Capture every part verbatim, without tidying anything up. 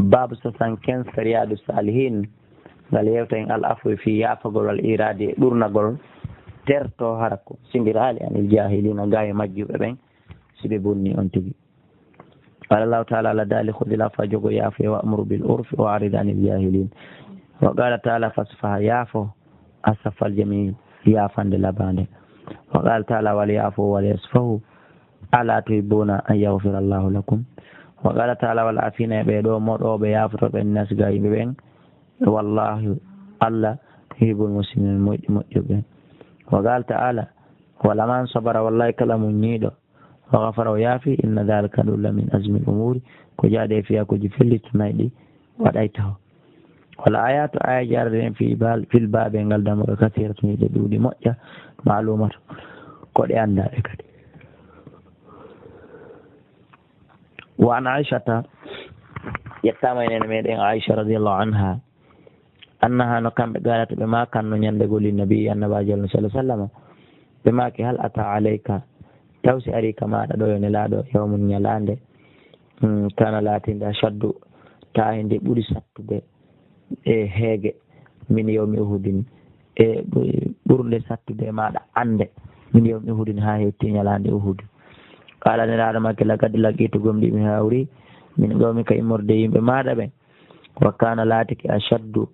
Baabu soixante-quinze, Riyaadu Saalihiin, ngal yewta en al afwi fii yaafagol, wal iraadi e ɗurnagol, terto hara ko sindiraali, anil jaahiliina, gaa e majjuɓe ɓen, si ɓe bonni on tigi. Qaala Allaahu ta'aalaa, Alla daali, "Khudhil afwa, jogo yaafuya, wa'mur bil urfi, wa a'rid anil jaahiliin." Wa qaala ta'aalaa, "Fasfah, yaafo, asfahal jamiil, yaafande labaande." Wa qaala ta'aalaa, "Wal ya'fu wal yasfahu, alaa tuhibbuuna an yaghfira Allaahu lakum." Wa qaala ta'aalaa, "Wal aafiina," e ɓee ɗoo moɗooɓe, yaafotooɓe, "annaas," gaa yimɓe ɓen, "wallaahu," Alla, "yuhibbul muhsiniin," moƴƴi moƴƴuɓe. Wa qaala ta'aalaa, "Wala man sabara," wallaahi kala muññiiɗo, "wa ghafara," o yaafi, "inna dhaalika," ɗum la min azmil umuuri, ko jaaɗe e fiyakuuji fellittinayɗi waɗay taho. Wal aayaatu, aayaaji arde en fii baal-, fil baabi, e ngal dammuɗo, kasiiratun, hiɗe ɗuuɗi moƴƴa, ma'luumaatun, ko ɗe anndaaɗe kadi. Wa an Aishata, yettaama e neene meɗen Aisha radiyallahu anha, annaha, no kamɓe qaalat, ɓe maakanno ñande goo, lin nabi, annabaajo Allah sallallahu alaihi wasallam, ɓe maaki, "Hal ata alayka, taw si ari ka maaɗa ɗo, yo nelaaɗo, yawmun, ñalaande, hmm, kana, laatinde, ashaddu, tawi nde ɓuri sattude e heege, min yawmi Uhudin, e ɓu-, ɓurnde sattude e maaɗa annde, min yawmi Uhudin, haa hetti ñalaande Uhud." Qaala, nelaaɗo maaki, "Laqad laqiitu, gomɗii mi hawri, min qawmika, immorde yimɓe maaɗa ɓen. Wa kana, laatike, ashaddu,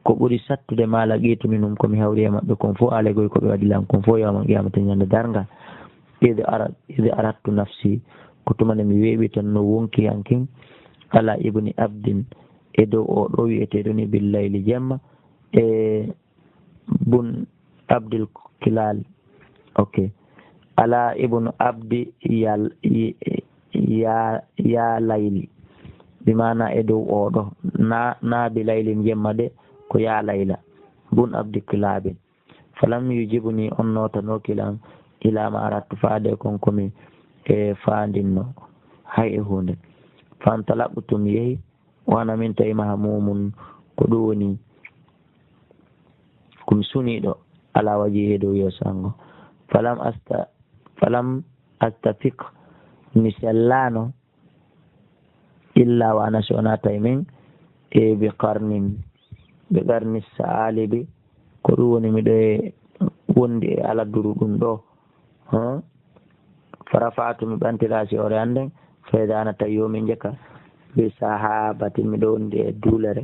ko ɓuri sattude, ma laqiitu minhum, ko mi hawri e maɓɓe kon fof, alaygoy ko ɓe waɗi lan kon fof, yawmal qiyamati, ñande darnga. Id ara-, id aradtu nafsi, ko tuma nde mi weeɓitanno wonki an kin, ala ibni abdin, e dow o ɗo wi'eteeɗo ni bil layli, jemma, e bun Abdil Kilal." Ok. Ala ibnu Abdi yal-, y-, ya, ya layli. Bi maana e dow oɗo. Na, na bi laylin jemma de, ko ya layla. Bun Abdi Kilabin. Falam yujibni, on nootanooki lan, ila ma arattu, faade kon ko mi, e, faandinno. Hay e huunde. Fantalaqtu, mi yehi, wa ana min tawi mahmumun, ko ɗum woni ko mi suniiɗo, ala wajihi, dow yeeso an ngo. Falam asta-, falam astafiq, mi sellaano, illa wa ana, si wonaa tawi min, e bi qarnin, bi qarni saalibi, ko ɗum woni miɗo e wondi e aladuru ɗum ɗo. Hã? Farafa'tu, mi ɓantiraasi hoore an nden, fa iza ana, tawi yo mi njaka, bi sahabatin, miɗo wondi e duulere,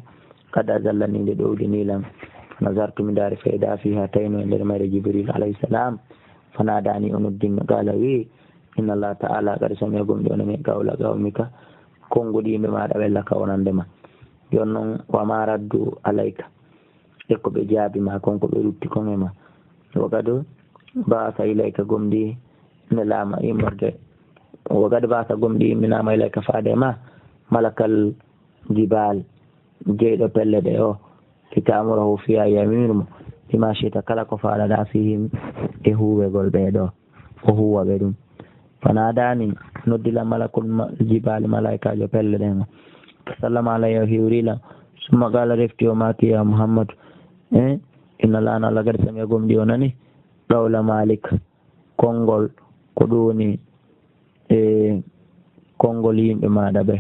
qad azallani, nde ɗowdini lan. Nazartu, mi ndaari, fa iza fiha, tawi no e nder mayre Jibril alayhi salam, fa nadani, o noddin mi, qala, wi, inna Allah ta'ala qad sami'a, gomɗi o nani, qawla qawmika, konguɗi yimɓe maaɗa ɓen laka wonande ma. Jon non, wa ma raddu alayka. E ko ɓe jaabi ma kon, ko ɓe rutti kon e ma. Wa qad ba'atha ilayka, gomɗi nelaama immorde. Wa qad ba'atha, gomɗi imminaama ilayka, faade ma, malakal jibal, jeyɗo pelle ɗe o, li ta'murahu fiha, yamir mo, bima shi'ta, kala ko faalaɗa, fihim, e huuwegol ɓee ɗo. O huuwa ɓe ɗum. Fanadani, noddi lan malakul ma-, jibali, malaikaajo pelle ɗen o. Fasallama alayya, o hiwri lan. Summa qala, refti o maaki, ya Muhammadu, eh, inna Allaha, Allah qad sami'a, gomɗi o nani, qawla Malik, konngol, ko ɗum woni, e, konngol yimɓe maaɗa ɓe.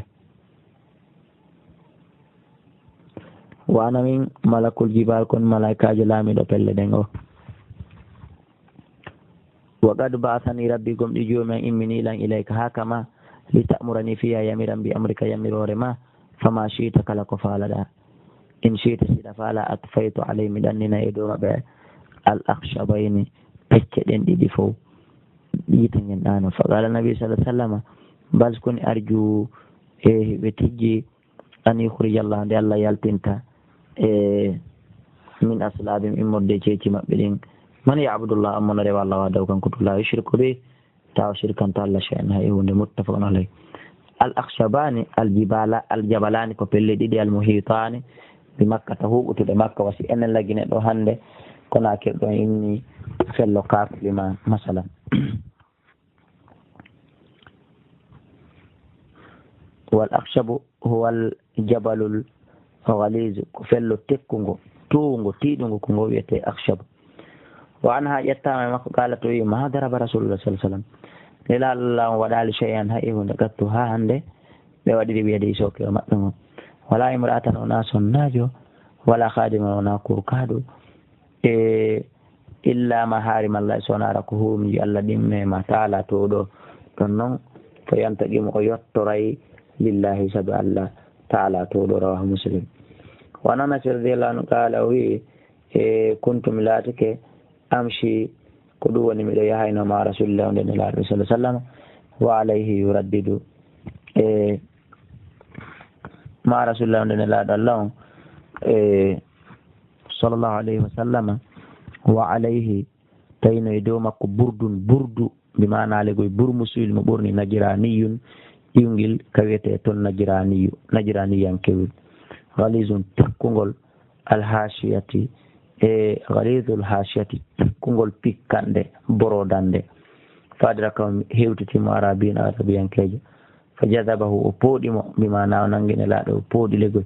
Wa ana min malakul jibal, kon malaikaajo laamiiɗo pelle ɗen o. Wa qad ba'athani rabbi, gomɗi joomi an immini lan ilayka haa ka ma, li ta'murani fiha, yamiran bi amrika, yamiroore ma, fama shi'ta, kala ko faalaɗa. In shi'ta, si hiɗa faala, atfaytu alayhi, mi ɗannina e dow maɓɓe al akhshabayni, pecce ɗen ɗiɗi fow. Yiita ngen ɗaano. Fa qala nabi sallallahu alaihi wasallam, bal, koni arju, e hiɓe tijji, an yukhrija Allah, nde Allah yaltinta, e min aslabihim, immorde e ceeci maɓɓe ɗin, man ya'budu Allah, ammo no rewa Allah wahdahu, kanko tun, la yushriku bihi, tawa shirkanta Allah shay'an, hay e huunde. Muttafaqun alayh. Al akhshabani, al jibala, al jabalani, ko pelle ɗiɗi, al muhitani bi Makkata, huuɓutuɗe Makka, wasi enen Lagine ɗo hannde, Konakiri ɗo inni fello Kakulima, masalan. Wal akhshabu huwa al jabalul ghaliz, ko fello tekkungo, tuwungo, tiiɗungo, ko ngo wiyetee akhshabu. Wa anha, ƴettaama e makko, qala, to wi, ma daraba Rasulullah sallallahu alaihi wasallam, Nelaɗo Allah on waɗaali shay'an, hay e huunde, qattu, haa hannde, ɓe waɗiri wiyede e sooke o maɓɓe ngon. Wala imra'atan, wonaa sonnaajo, wala khadiman, wonaa kurkaaɗo. E illa ma harima Allah, so wonaa ko hurum ji Allah ɗin mema taala to ɗo. Ɗon non, fa yantaqimu, o yottoray lillahi, sabu Allah taala to ɗo. Rawahu Muslim. Wa an Anas radiyallahu anhu qala, o wi, e, kuntu, mi laatike, amshi, ko ɗum woni miɗo yahayno ma Rasulillah, wonde Nelaaɗo sallallahu alaihi wasallam, wa alayhi yuraddidu, e, ma Rasulillah, wonde Nelaaɗo Allah on, e, sallallahu alaihi wasallam, wa alayhi, tawino e dow makko burdun, burdu, bi maana legoy burmusu, mo ɓorni, najraniyun, iwngil ka wiyetee ton najraniyu, najraniyankewel, ghalizun, tekkungol, alhashiyati, e ghalizul hashiyati, tekkungol pikkande, borodande. Fadira kam hewtitimo Arabiyun, Arabiyankeejo. Fa jazabahu, o pooɗi mo, bi maana o nangi Nelaaɗo, o pooɗi legoy.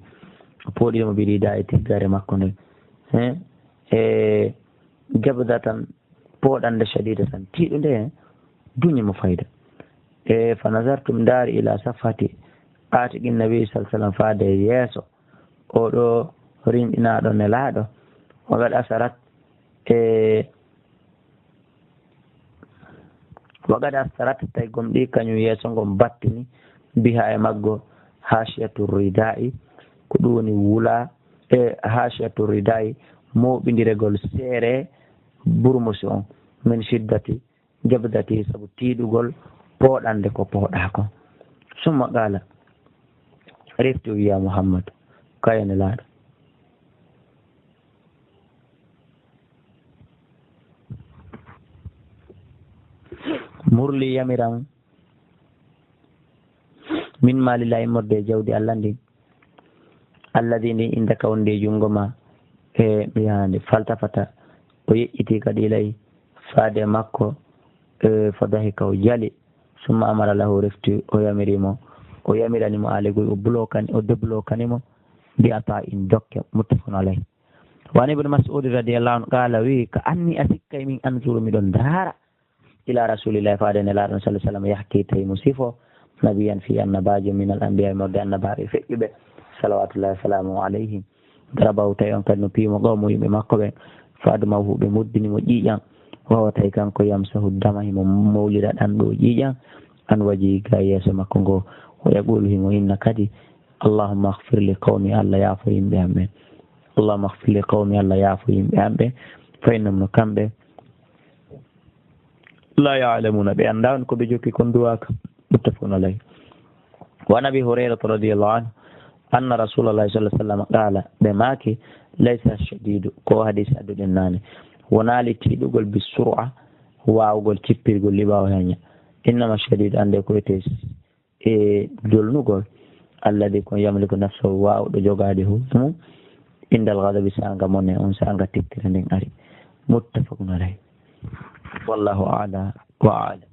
O pooɗi mo bi ridaa'i, e tiggare makko nden. He? E jabdatan, pooɗande, shadidatan, tiiɗunde, duñi mo fayda. E fa nazartu, mi ndaari, ila safhati atiqin nabi sallallahu alaihi wasallam, faade yeeso oɗo rinɗinaaɗo Nelaaɗo. Wa qad asarat, e wa qad asarat, tawi gomɗii kañum yeeso ngon battini, biha, e maggo, hashiyatu ridaa'i, ko ɗum woni wula, e hashiyatu ridaa'i, mooɓindiregol seere burmusi on, min shiddati jabdati, sabu tiiɗugol pooɗande ko pooɗaa kon. Summa qala, refti o wi, ya Muhammad, kaye Nelaaɗo. Murli, yamiran, min mali la, immorde e jawdi Allah ndin, alladi, ndi indaka, wonde e junngo ma, e mi yaande. Faltafata, o yeƴƴiti kadi, ilay, faade e makko, e fa dahika, o jali. Summa amara lahu, refti o yamiri mo, o yamirani mo alegol, o blokani, o deblokani mo, bi ata'in, dokke. Muttafaqun alayh. Wa an Ibn Mas'ud radiyallahu anhu qala, wi, ka anni, a sikkay min, anzuru, miɗon ndaara, ila rasulillahi, faade Nelaaɗo sallallahu alaihi wasallam, yahki, tawi mo sifo, nabiyan, fi, annabaajo, min al anbiya, morde annabaaɓe feƴƴuɓe, salawatullahi wa salamuhu alayhim. Darabahu, tawi on kadi no piimo qawmu, yimɓe makko ɓen, fa admawhu, ɓe muddini mo ƴiiƴan, wa huwa, tawi kanko, yamsahu dama, himo mowlira ɗan ɗo ƴiiƴan, an wajihi, ga yeeso makko ngo, wa yaqulu, himo inna kadi, Allahumma ighfir li qawmi, Allah yaafo yimɓe am ɓen. Allahumma ighfir li qawmi, Allah yaafo yimɓe am ɓen, fa innahum, no kamɓe, la ya'lamuna, ɓe anndaa on ko ɓe jokki kon duwaa ka. Muttafaqun alayh. Wa an Abi Hurayrata radiyallahu anhu anna Rasulallahi sallallahu alaihi wasallam qala, ɓe maaki, laysa shadidu, ko hadisi adduɗen naane, wonaali tiiɗugol bi sur'a, waawugol cippirgol liɓaawo heña. Innama shadidu, annde ko wiyetee e dolnugol, alladi, kon yamliku nafsahu, waawɗo jogaade hoore mum, indal ghadabi, saanga mone on, saanga tikkere nden ari. Muttafaqun alayh. Wallahu a'la wa a'lam.